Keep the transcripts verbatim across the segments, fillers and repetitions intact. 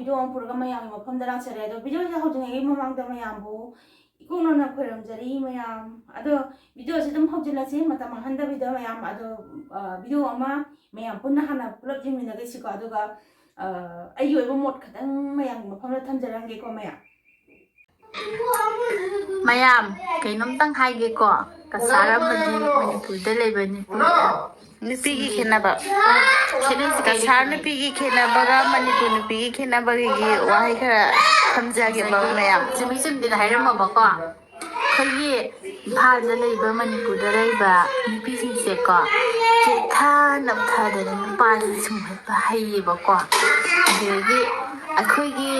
Video ꯑꯃ ꯄꯨꯔꯒ ꯃꯌꯥꯝꯒꯤ ꯃꯐꯝꯗ ꯂꯥꯛꯆꯔꯦ꯫ ꯑꯗꯣ ꯚꯤꯗꯤꯑꯣꯁꯦ ꯍꯧꯗ꯭ꯔꯤꯉꯩꯒꯤ ꯃꯃꯥꯡꯗ ꯃꯌꯥꯝꯕꯨ ꯏꯀꯣꯛ ꯅꯧꯅ ꯈꯣꯏꯔꯝꯖꯔꯤ ꯃꯌꯥꯝ꯫ ꯑꯗꯣ ꯚꯤꯗꯤꯑꯣꯁꯦ ꯑꯗꯨꯝ ꯍꯧꯖꯤꯜꯂꯁꯤ, ꯃꯇꯝ ꯃꯥꯡꯍꯟꯗꯕꯤꯗ ꯃꯌꯥꯝ꯫ ꯑꯗꯣ ꯚꯤꯗꯤꯑꯣ ꯑꯃ ꯃꯌꯥꯝ ꯄꯨꯟꯅ ꯍꯥꯟꯅ ꯄꯨꯂꯞ ꯌꯦꯡꯃꯤꯟꯅꯒꯁꯤꯀꯣ꯫ ꯑꯗꯨꯒ ꯑꯩꯒꯤ ꯑꯣꯏꯕ ꯃꯣꯠ ꯈꯇꯪ ꯃꯌꯥꯝꯒꯤ ꯃꯐꯝꯗ ꯊꯝꯖꯔꯝꯒꯦꯀꯣ ꯃꯌꯥꯝ꯫ ꯃꯌꯥꯝ, ꯀꯩꯅꯣꯝꯇꯪ ꯍꯥꯏꯒꯦꯀꯣ꯫ ꯀꯁꯥꯔ ꯑꯃꯗꯤ ꯃꯅꯤꯄꯨꯔꯗ ꯂꯩꯕ ꯅꯨꯄꯤ ꯅꯨꯄꯤꯒꯤ ꯈꯦꯠꯅꯕ꯫ ꯈꯦꯠꯅꯩꯁꯦ ꯀꯩꯗ ꯀꯁꯥꯔ ꯈꯦꯠꯅꯩ? ꯅꯨꯄꯤꯒꯤ ꯈꯦꯠꯅꯕꯒ ꯃꯅꯤꯄꯨꯔ ꯅꯨꯄꯤꯒꯤ ꯈꯦꯠꯅꯕꯒꯤ ꯋꯥꯍꯩ ꯈꯔ ꯊꯝꯖꯒꯦꯕ ꯃꯌꯥꯝ꯫ ꯆꯨꯝꯃꯤ ꯆꯨꯝꯗꯦꯅ ꯍꯥꯏꯔꯝꯃꯕꯀꯣ꯫ ꯑꯩꯈꯣꯏꯒꯤ ꯏꯝꯐꯥꯜꯗ ꯂꯩꯕ, ꯃꯅꯤꯄꯨꯔꯗ ꯂꯩꯕ ꯅꯨꯄꯤꯁꯤꯡꯁꯦꯀꯣ, ꯀꯦꯊ ꯅꯝꯊꯗꯅ ꯅꯨꯄꯥꯁꯤ ꯁꯨꯝꯍꯠꯄ ꯍꯩꯌꯦꯕꯀꯣ꯫ ꯑꯗꯒꯤ ꯑꯩꯈꯣꯏꯒꯤ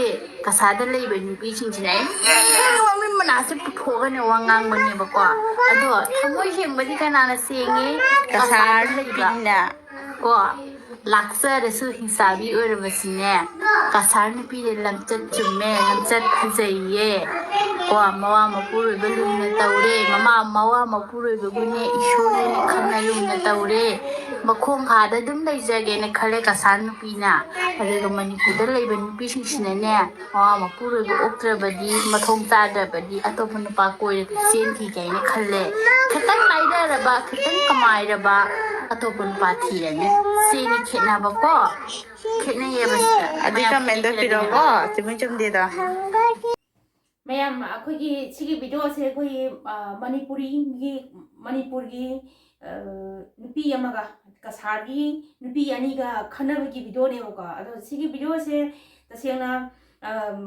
ꯀꯁꯥꯗ ꯂꯩꯕ ꯅꯨꯄꯤꯁꯤꯡꯁꯤꯅ ꯑꯩ ꯃꯃꯤꯠ ꯃꯅꯥꯁꯦ ꯄꯨꯊꯣꯛꯑꯒꯅꯦ ꯋꯥ ꯉꯥꯡꯕꯅꯦꯕꯀꯣ꯫ ꯑꯗꯣ ꯊꯃꯣꯏ ꯁꯦꯡꯕꯗꯤ ꯀꯅꯥꯅ ꯁꯦꯡꯉꯤ? ꯀꯁꯥꯔ ꯀꯁꯥꯔꯗ ꯂꯩꯕ꯫ ꯅꯨꯄꯤꯅ꯫ ꯀꯣ, ꯂꯥꯛꯆꯔꯁꯨ ꯍꯤꯡꯆꯥꯕꯤ ꯑꯣꯏꯔꯕꯁꯤꯅꯦ, ꯀꯁꯥꯔ ꯅꯨꯄꯤꯅ ꯂꯝꯆꯠ ꯆꯨꯝꯃꯦ, ꯂꯝꯆꯠ ꯐꯖꯩꯌꯦ꯫ ꯀꯣ, ꯃꯋꯥ ꯃꯄꯨꯔꯣꯏꯕ ꯂꯨꯅ ꯇꯧꯔꯦ, ꯃꯃꯥ ꯃꯋꯥ ꯃꯄꯨꯔꯣꯏꯕꯕꯨꯅꯦ ꯏꯁꯣꯔꯅꯦꯅ ꯈꯪꯅ ꯂꯨꯅ ꯇꯧꯔꯦ꯫ ꯃꯈꯣꯡ ꯈꯥꯗ ꯑꯗꯨꯝ ꯂꯩꯖꯒꯦꯅ ꯈꯜꯂꯦ ꯀꯁꯥꯔ ꯅꯨꯄꯤꯅ꯫ ꯑꯗꯨꯒ ꯃꯅꯤꯄꯨꯔꯗ ꯂꯩꯕ ꯅꯨꯄꯤꯁꯤꯡꯁꯤꯅꯅꯦ, ꯃꯋꯥ ꯃꯄꯨꯔꯣꯏꯕ ꯑꯣꯛꯇ꯭ꯔꯕꯗꯤ, ꯃꯊꯣꯡ ꯆꯥꯗ꯭ꯔꯕꯗꯤ ꯑꯇꯣꯞꯄ ꯅꯨꯄꯥ ꯀꯣꯏꯔꯒ ꯆꯦꯟꯈꯤꯒꯦ ꯍꯥꯏꯅ ꯈꯜꯂꯦ꯫ ꯈꯤꯇꯪ ꯂꯥꯏꯔꯔꯕ, ꯈꯤꯇꯪ ꯀꯃꯥꯏꯔꯕ ꯑꯇꯣꯞꯄ ꯅꯨꯄꯥ ꯊꯤꯔꯅꯤ꯫ ꯁꯤꯅꯤ ꯈꯦꯠꯅꯕꯀꯣ꯫ ꯈꯦꯠꯅꯩꯌꯦꯕ ꯁꯤꯗ꯫ ꯑꯗꯨ ꯃꯌꯥꯝ ꯀꯃꯦꯟꯗ ꯈꯦꯠꯅꯗꯦꯅ꯫ ꯄꯤꯔꯛꯑꯣꯀꯣ, ꯆꯨꯝꯃꯤ ꯆꯨꯝꯗꯦꯗꯣ꯫ ꯃꯌꯥꯝ, ꯑꯩꯈꯣꯏꯒꯤ ꯁꯤꯒꯤ ꯚꯤꯗꯤꯑꯣꯁꯦ ꯑꯩꯈꯣꯏꯒꯤ, ꯑ, ꯃꯅꯤꯄꯨꯔꯤꯒꯤ, ꯃꯅꯤꯄꯨꯔꯒꯤ, ꯑ, ꯅꯨꯄꯤ ꯑꯃꯒ ꯀꯁꯥꯔꯒꯤ ꯅꯨꯄꯤ ꯑꯅꯤꯒ ꯈꯟꯅꯕꯒꯤ ꯚꯤꯗꯤꯑꯣꯅꯦꯕꯀꯣ꯫ ꯑꯗꯣ ꯁꯤꯒꯤ ꯚꯤꯗꯤꯑꯣꯁꯦ ꯇꯁꯦꯡꯅ, ꯑꯝ,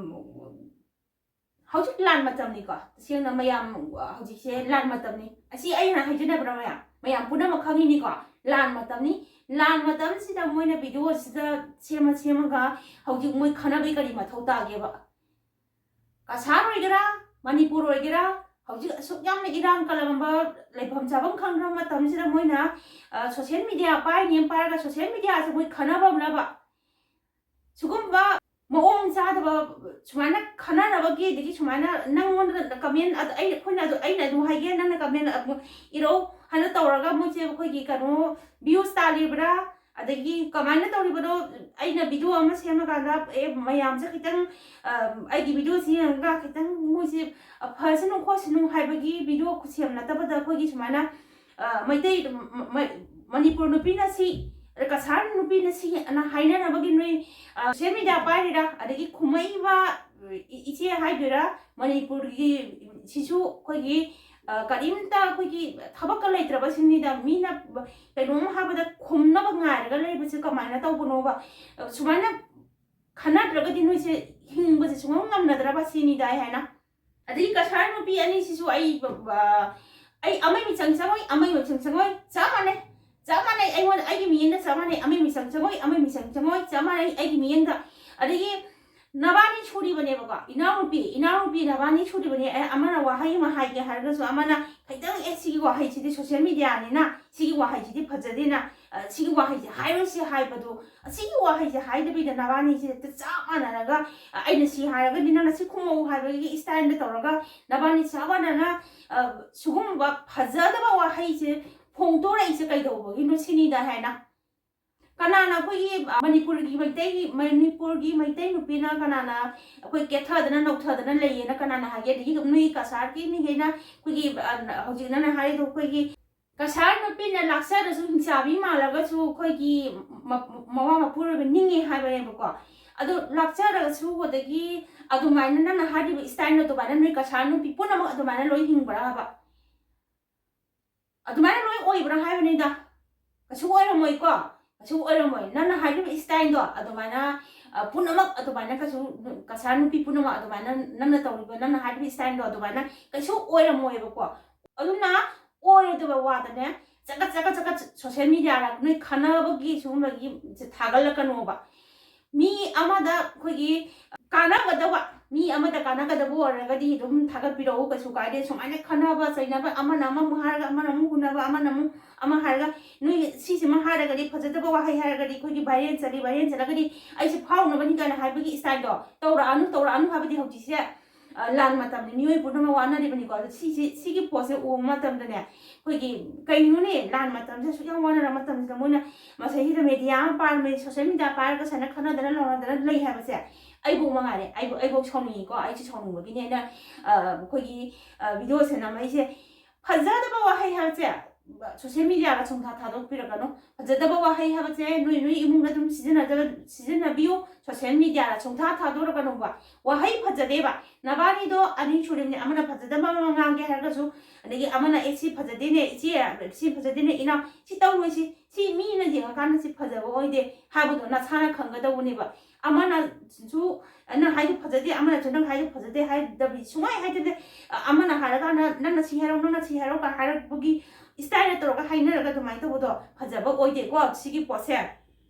ꯍꯧꯖꯤꯛ ꯂꯥꯟ ꯃꯇꯝꯅꯤꯀꯣ꯫ ꯇꯁꯦꯡꯅ ꯃꯌꯥꯝ, ꯑ, ꯍꯧꯖꯤꯛꯁꯦ ꯂꯥꯟ ꯃꯇꯝꯅꯤ꯫ ꯑꯁꯤ ꯑꯩꯅ ꯍꯥꯏꯖꯅꯕ꯭ꯔꯥ ꯃꯌꯥꯝ? ꯃꯌꯥꯝ ꯄꯨꯝꯅꯃꯛ ꯈꯪꯉꯤꯅꯤꯀꯣ꯫ ꯂꯥꯟ ꯃꯇꯝꯅꯤ꯫ ꯂꯥꯟ ꯃꯇꯝꯁꯤꯗ ꯃꯣꯏꯅ ꯚꯤꯗꯤꯑꯣꯁꯤꯗ ꯁꯦꯝꯃ ꯁꯦꯝꯃꯒ ꯍꯧꯖꯤꯛ ꯃꯣꯏ ꯈꯟꯅꯕꯩ ꯀꯔꯤ ꯃꯊꯧ ꯇꯥꯒꯦꯕ? ꯀꯁꯥꯔ ꯑꯣꯏꯒꯦꯔꯥ, ꯃꯅꯤꯄꯨꯔ ꯑꯣꯏꯒꯦꯔꯥ, ꯍꯧꯖꯤꯛ ꯑꯁꯨꯛ ꯌꯥꯝꯅ ꯏꯔꯥꯡ ꯀꯜꯂꯝꯕ, ꯂꯩꯐꯝ ꯆꯥꯐꯝ ꯈꯪꯗ꯭ꯔꯕ ꯃꯇꯝꯁꯤꯗ ꯃꯣꯏꯅ, ꯑ, social media ꯄꯥꯏꯅꯦꯅ ꯄꯥꯏꯔꯒ social mediaꯁꯦ ꯃꯣꯏ ꯈꯟꯅꯕꯝꯂꯕ? ꯁꯤꯒꯨꯝꯕ ꯃꯑꯣꯡ ꯆꯥꯗꯕ ꯁꯨꯃꯥꯏꯅ ꯈꯟꯅꯅꯕꯒꯤ, ꯑꯗꯒꯤ ꯁꯨꯃꯥꯏꯅ ꯅꯪꯉꯣꯟꯗ comment ꯑꯗ ꯑꯩ, ꯑꯩꯈꯣꯏꯅ ꯑꯗꯨ, ꯑꯩꯅ ꯑꯗꯨ ꯍꯥꯏꯒꯦ, ꯅꯪꯅ comment ꯑꯃꯨꯛ ꯏꯔꯛꯑꯣ ꯍꯥꯏꯅ ꯇꯧꯔꯒ ꯃꯣꯏꯁꯦ ꯑꯩꯈꯣꯏꯒꯤ ꯀꯩꯅꯣ views ꯇꯥꯜꯂꯤꯕ꯭ꯔꯥ, ꯑꯗꯒꯤ ꯀꯃꯥꯏꯅ ꯇꯧꯔꯤꯕꯅꯣ? ꯑꯩꯅ ꯚꯤꯗꯤꯑꯣ ꯑꯃ ꯁꯦꯝꯃꯀꯥꯟꯗ, ꯑꯦ, ꯃꯌꯥꯝꯁꯦ ꯈꯤꯇꯪ, ꯑ, ꯑꯩꯒꯤ ꯚꯤꯗꯤꯑꯣꯁꯤ ꯌꯦꯡꯉꯒ ꯈꯤꯇꯪ ꯃꯣꯏꯁꯦ, ꯑ, ꯐꯁꯅꯨ ꯈꯣꯠꯁꯅꯨ ꯍꯥꯏꯕꯒꯤ ꯚꯤꯗꯤꯑꯣ ꯈꯨꯠꯁꯦꯝ ꯅꯠꯇꯕꯗ, ꯑꯩꯈꯣꯏꯒꯤ ꯁꯨꯃꯥꯏꯅ, ꯑ, ꯃꯩꯇꯩ, ꯃ-, ꯃ-, ꯃꯅꯤꯄꯨꯔ ꯅꯨꯄꯤꯅ ꯁꯤ, ꯀꯁꯥꯔ ꯅꯨꯄꯤꯅ ꯁꯤ ꯑꯅ ꯍꯥꯏꯅꯅꯕꯒꯤ ꯅꯣꯏ, ꯑ, ꯁꯣꯁꯤꯌꯦꯜ ꯃꯤꯗꯤꯌꯥ ꯄꯥꯏꯔꯤꯔꯥ? ꯑꯗꯒꯤ ꯈꯨꯝꯃꯛꯏꯕ ꯏ-, ꯏꯆꯦ ꯍꯥꯏꯗꯣꯏꯔꯥ, ꯃꯅꯤꯄꯨꯔꯒꯤ ꯁꯤꯁꯨ ꯑꯩꯈꯣꯏꯒꯤ, ꯑ, ꯀꯔꯤꯝꯇ ꯑꯩꯈꯣꯏꯒꯤ ꯊꯕꯛꯀ ꯂꯩꯇ꯭ꯔꯕꯁꯤꯡꯅꯤꯗ, ꯃꯤꯅ ꯀꯩꯅꯣꯝ ꯍꯥꯏꯕꯗ ꯈꯨꯝꯅꯕ ꯉꯥꯏꯔꯒ ꯂꯩꯕꯁꯦ ꯀꯃꯥꯏꯅ ꯇꯧꯕꯅꯣꯕ? ꯑ, ꯁꯨꯃꯥꯏꯅ ꯈꯟꯅꯗ꯭ꯔꯒꯗꯤ ꯅꯣꯏꯁꯦ ꯍꯤꯡꯕꯁꯦ ꯁꯨꯡꯉꯝ ꯉꯝꯅꯗ꯭ꯔꯕ ꯁꯤꯅꯤꯗ ꯑꯩ ꯍꯥꯏꯅ꯫ ꯑꯗꯒꯤ ꯀꯁꯥꯔ ꯅꯨꯄꯤ ꯑꯅꯤꯁꯤꯁꯨ ꯑꯩ, ꯑ, ꯑꯩ ꯑꯃꯒꯤ ꯃꯤꯆꯪ ꯆꯪꯉꯣꯏ, ꯑꯃꯒꯤ ꯃꯤꯆꯪ ꯆꯪꯉꯣꯏ, ꯆꯞ ꯃꯥꯟꯅꯩ, ꯆꯞ ꯃꯥꯟꯅꯩ, ꯑꯩꯉꯣꯟꯗ, ꯑꯩꯒꯤ ꯃꯤꯠꯌꯦꯡꯗ ꯆꯞ ꯃꯥꯟꯅꯩ, ꯑꯃꯒꯤ ꯃꯤꯆꯪ ꯆꯪꯉꯣꯏ, ꯑꯃꯒꯤ ꯃꯤꯆꯪ ꯆꯪꯉꯣꯏ, ꯆꯞ ꯃꯥꯟꯅꯩ ꯑꯩꯒꯤ ꯃꯤꯠꯌꯦꯡꯗ꯫ ꯑꯗꯒꯤ ꯅꯕꯥꯅꯤ ꯁꯨꯔꯤꯕꯅꯦꯕꯀꯣ, ꯏꯅꯥꯎꯅꯨꯄꯤ, ꯏꯅꯥꯎꯅꯨꯄꯤ ꯅꯕꯥꯅꯤ ꯁꯨꯔꯤꯕꯅꯦ꯫ ꯑꯦ, ꯑꯃꯅ ꯋꯥꯍꯩ ꯑꯃ ꯍꯥꯏꯒꯦ ꯍꯥꯏꯔꯒꯁꯨ, ꯑꯃꯅ ꯈꯤꯇꯪ, "ꯑꯦ, ꯁꯤꯒꯤ ꯋꯥꯍꯩꯁꯤꯗꯤ ꯁꯣꯁꯤꯌꯦꯜ ꯃꯤꯗꯤꯌꯥꯅꯤꯅ, ꯁꯤꯒꯤ ꯋꯥꯍꯩꯁꯤꯗꯤ ꯐꯖꯗꯦꯅ, ꯑ, ꯁꯤꯒꯤ ꯋꯥꯍꯩꯁꯦ ꯍꯥꯏꯔꯣꯏꯁꯤ" ꯍꯥꯏꯕꯗꯣ, ꯑꯁꯤꯒꯤ ꯋꯥꯍꯩꯁꯦ ꯍꯥꯏꯗꯕꯤꯗ ꯅꯕꯥꯅꯤꯁꯦ ꯍꯦꯛꯇ ꯆꯞ ꯃꯥꯟꯅꯔꯒ, ꯑ, "ꯑꯩꯅ ꯁꯤ ꯍꯥꯏꯔꯒꯗꯤ ꯅꯪꯅ ꯁꯤ ꯈꯨꯝꯃꯛꯎ" ꯍꯥꯏꯕꯒꯤ ꯏꯁꯇꯥꯏꯜꯗ ꯇꯧꯔꯒ ꯅꯕꯥꯅꯤ ꯆꯞ ꯃꯥꯟꯅꯅ, ꯑ, ꯁꯤꯒꯨꯝꯕ ꯐꯖꯗꯕ ꯋꯥꯍꯩꯁꯦ ꯐꯣꯡꯗꯣꯔꯛꯏꯁꯦ ꯀꯩꯗꯧꯕꯒꯤꯅꯣ ꯁꯤꯅꯤꯗ ꯍꯥꯏꯅ꯫ ꯀꯅꯥꯅ ꯑꯩꯈꯣꯏꯒꯤ, ꯑ, ꯃꯅꯤꯄꯨꯔꯒꯤ ꯃꯩꯇꯩꯒꯤ, ꯃꯅꯤꯄꯨꯔꯒꯤ ꯃꯩꯇꯩ ꯅꯨꯄꯤꯅ ꯀꯅꯥꯅ ꯑꯩꯈꯣꯏ ꯀꯦꯊꯗꯅ ꯅꯧꯊꯗꯅ ꯂꯩꯌꯦꯅ ꯀꯅꯥꯅ ꯍꯥꯏꯒꯦ? ꯑꯗꯒꯤ ꯅꯣꯏ ꯀꯁꯥꯔꯒꯤ ꯃꯤꯈꯩꯅ ꯑꯩꯈꯣꯏꯒꯤ, ꯑ, ꯍꯧꯖꯤꯛ ꯅꯪꯅ ꯍꯥꯏꯔꯤꯗꯣ ꯑꯩꯈꯣꯏꯒꯤ ꯀꯁꯥꯔ ꯅꯨꯄꯤꯅ ꯂꯥꯛꯆꯔꯁꯨ ꯍꯤꯡꯆꯥꯕꯤ ꯃꯥꯜꯂꯒꯁꯨ ꯑꯩꯈꯣꯏꯒꯤ ꯃ-, ꯃꯋꯥ ꯃꯄꯨꯔꯣꯏꯕ ꯅꯤꯡꯉꯤ ꯍꯥꯏꯕꯅꯦꯕꯀꯣ꯫ ꯑꯗꯣ ꯂꯥꯛꯆꯔꯒꯁꯨ ꯑꯗꯒꯤ ꯑꯗꯨꯃꯥꯏꯅ ꯅꯪꯅ ꯍꯥꯏꯔꯤꯕ ꯏꯁꯇꯥꯏꯜ ꯑꯗꯨꯃꯥꯏꯅ ꯅꯣꯏ ꯀꯁꯥꯔ ꯅꯨꯄꯤ ꯄꯨꯝꯅꯃꯛ ꯑꯗꯨꯃꯥꯏꯅ ꯂꯣꯏ ꯍꯤꯡꯕ꯭ꯔꯥ ꯍꯥꯏꯕ? ꯑꯗꯨꯃꯥꯏꯅ ꯂꯣꯏ ꯑꯣꯏꯕ꯭ꯔꯥ ꯍꯥꯏꯕꯅꯤꯗ꯫ ꯀꯩꯁꯨ ꯑꯣꯏꯔꯝꯃꯣꯏꯀꯣ, ꯀꯩꯁꯨ ꯑꯣꯏꯔꯝꯃꯣꯏ꯫ ꯅꯪꯅ ꯍꯥꯏꯔꯤꯕ ꯏꯁꯇꯥꯏꯜꯗꯣ ꯑꯗꯨꯃꯥꯏꯅ, ꯑ, ꯄꯨꯝꯅꯃꯛ ꯑꯗꯨꯃꯥꯏꯅ ꯀꯩꯁꯨ, ꯀꯁꯥꯔ ꯅꯨꯄꯤ ꯄꯨꯝꯅꯃꯛ ꯑꯗꯨꯃꯥꯏꯅ ꯅꯪꯅ ꯇꯧꯔꯤꯕ, ꯅꯪꯅ ꯍꯥꯏꯔꯤꯕ ꯏꯁꯇꯥꯏꯜꯗꯣ ꯑꯗꯨꯃꯥꯏꯅ ꯀꯩꯁꯨ ꯑꯣꯏꯔꯝꯃꯣꯏꯕꯀꯣ꯫ ꯑꯗꯨꯅ ꯑꯣꯏꯔꯣꯏꯗꯕ ꯋꯥꯗꯅꯦ, ꯆꯒꯠ ꯆꯒꯠ ꯆꯒꯠ ꯁꯣꯁꯤꯌꯦꯜ ꯃꯤꯗꯤꯌꯥꯗ ꯅꯣꯏ ꯈꯟꯅꯕꯒꯤ ꯁꯤꯒꯨꯝꯕꯒꯤ ꯊꯥꯒꯠꯂꯛꯀꯅꯣꯕ꯫ ꯃꯤ ꯑꯃꯗ ꯑꯩꯈꯣꯏꯒꯤ ꯀꯥꯟꯅꯒꯗꯕ, ꯃꯤ ꯑꯃꯗ ꯀꯥꯟꯅꯒꯗꯕ ꯑꯣꯏꯔꯒꯗꯤ ꯑꯗꯨꯝ ꯊꯥꯒꯠꯄꯤꯔꯛꯎ, ꯀꯩꯁꯨ ꯀꯥꯏꯗꯦ꯫ ꯁꯨꯃꯥꯏꯅ ꯈꯟꯅꯕ ꯆꯩꯅꯕ, ꯑꯃꯅ ꯑꯃꯃꯨꯛ ꯍꯥꯏꯔꯒ, ꯑꯃꯅ ꯑꯃꯨꯛ ꯍꯨꯟꯅꯕ, ꯑꯃꯅ ꯑꯃꯨꯛ ꯑꯃ ꯍꯥꯏꯔꯒ, ꯅꯣꯏ ꯁꯤꯁꯤꯃ ꯍꯥꯏꯔꯒꯗꯤ, ꯐꯖꯗꯕ ꯋꯥꯍꯩ ꯍꯥꯏꯔꯒꯗꯤ ꯑꯩꯈꯣꯏꯒꯤ viral ꯆꯠꯂꯤ, viral ꯆꯠꯂꯒꯗꯤ ꯑꯩꯁꯦ ꯐꯥꯎꯅꯕꯅꯤ ꯀꯥꯏꯅ ꯍꯥꯏꯕꯒꯤ ꯏꯁꯇꯥꯏꯜꯗꯣ ꯇꯧꯔꯛꯑꯅꯨ, ꯇꯧꯔꯛꯑꯅꯨ ꯍꯥꯏꯕꯗꯤ ꯍꯧꯖꯤꯛꯁꯦ ꯑ, ꯂꯥꯟ ꯃꯇꯝꯅꯤ, ꯃꯤꯑꯣꯏ ꯄꯨꯝꯅꯃꯛ ꯋꯥꯅꯔꯤꯕꯅꯤꯀꯣ꯫ ꯑꯗꯣ ꯁꯤꯁꯤ, ꯁꯤꯒꯤ ꯄꯣꯠꯁꯦ ꯎꯕ ꯃꯇꯝꯗꯅꯦ, ꯑꯩꯈꯣꯏꯒꯤ ꯀꯩꯅꯣꯅꯦ, ꯂꯥꯟ ꯃꯇꯝꯁꯦ ꯑꯁꯨꯛ ꯌꯥꯝ ꯋꯥꯅꯔ ꯃꯇꯝꯁꯤꯗ ꯃꯣꯏꯅ ꯃꯁꯤꯗꯩꯁꯤꯗ ꯃꯦꯗꯤꯌꯥ ꯑꯃ ꯄꯥꯏꯔꯝꯃꯦ, ꯁꯣꯁꯦꯜ ꯃꯦꯗꯤꯌꯥ ꯄꯥꯏꯔꯒ ꯁꯨꯃꯥꯏꯅ ꯈꯠꯅꯗꯅ ꯂꯥꯎꯅꯗꯅ ꯂꯩ ꯍꯥꯏꯕꯁꯦ ꯑꯩꯕꯨ ꯃꯉꯥꯏꯔꯦ, ꯑꯩꯕꯨ, ꯑꯩꯕꯨ ꯁꯥꯎꯅꯤꯡꯉꯤꯀꯣ꯫ ꯑꯩꯁꯨ ꯁꯥꯎꯅꯤꯡꯕꯒꯤꯅꯦ ꯑꯩꯅ, ꯑ, ꯑꯩꯈꯣꯏꯒꯤ, ꯑ, ꯚꯤꯗꯤꯑꯣꯁꯦ ꯅꯝꯃꯛꯏꯁꯦ꯫ ꯐꯖꯗꯕ ꯋꯥꯍꯩ ꯍꯥꯏꯕꯁꯦ ꯁꯣꯁꯦꯜ ꯃꯦꯗꯤꯌꯥꯗ ꯁꯨꯡꯊꯥ ꯊꯥꯗꯣꯛꯄꯤꯔꯛꯀꯅꯨ꯫ ꯐꯖꯗꯕ ꯋꯥꯍꯩ ꯍꯥꯏꯕꯁꯦ ꯅꯣꯏ, ꯅꯣꯏ ꯏꯃꯨꯡꯗ ꯑꯗꯨꯝ ꯁꯤꯖꯤꯟꯅꯖ-, ꯁꯤꯖꯤꯟꯅꯕꯤꯌꯨ꯫ ꯁꯣꯁꯦꯜ ꯃꯦꯗꯤꯌꯥꯗ ꯁꯨꯡꯊꯥ ꯊꯥꯗꯣꯔꯛꯀꯅꯨꯕ꯫ ꯋꯥꯍꯩ ꯐꯖꯗꯦꯕ꯫ ꯅꯕꯥꯅꯤꯗꯣ ꯑꯅꯤ ꯁꯨꯔꯤꯕꯅꯤ, ꯑꯃꯅ ꯐꯖꯗꯕ ꯑꯃ ꯉꯥꯡꯒꯦ ꯍꯥꯏꯔꯒꯁꯨ, ꯑꯗꯒꯤ ꯑꯃꯅ, "ꯑꯦ, ꯁꯤ ꯐꯖꯗꯦꯅꯦ ꯏꯆꯦ, ꯁꯤ ꯐꯖꯗꯦꯅꯦ ꯏꯅꯥꯎ, ꯁꯤ ꯇꯧꯔꯣꯏ, ꯁꯤ, ꯁꯤ ꯃꯤꯅ ꯌꯦꯡꯉꯀꯥꯟꯗ ꯁꯤ ꯐꯖꯕ ꯑꯣꯏꯗꯦ" ꯍꯥꯏꯕꯗꯣ ꯅꯁꯥꯅ ꯈꯪꯒꯗꯧꯕꯅꯦꯕ꯫ ꯑꯃꯅꯁꯨ ꯅꯪ ꯍꯥꯏꯗꯣ ꯐꯖꯗꯦ, ꯑꯃꯅꯁꯨ ꯅꯪ ꯍꯥꯏꯗꯣ ꯐꯖꯗꯦ ꯍꯥꯏꯗꯕꯤ ꯁꯨꯡꯍꯥꯏ ꯍꯥꯏꯗꯕꯤ, ꯑ-, ꯑꯃꯅ ꯍꯥꯏꯔꯀꯥꯟꯗ ꯅꯪꯅ ꯁꯤ ꯍꯥꯏꯔꯣ, ꯅꯪꯅ ꯁꯤ ꯍꯥꯏꯔꯣ ꯀꯥꯏ ꯍꯥꯏꯔꯛꯄꯒꯤ ꯏꯁꯇꯥꯏꯜꯗ ꯇꯧꯔꯒ ꯍꯥꯏꯅꯔꯒ ꯑꯗꯨꯃꯥꯏꯅ ꯇꯧꯕꯗꯣ ꯐꯖꯕ ꯑꯣꯏꯗꯦꯀꯣ꯫ ꯁꯤꯒꯤ ꯄꯣꯠꯁꯦ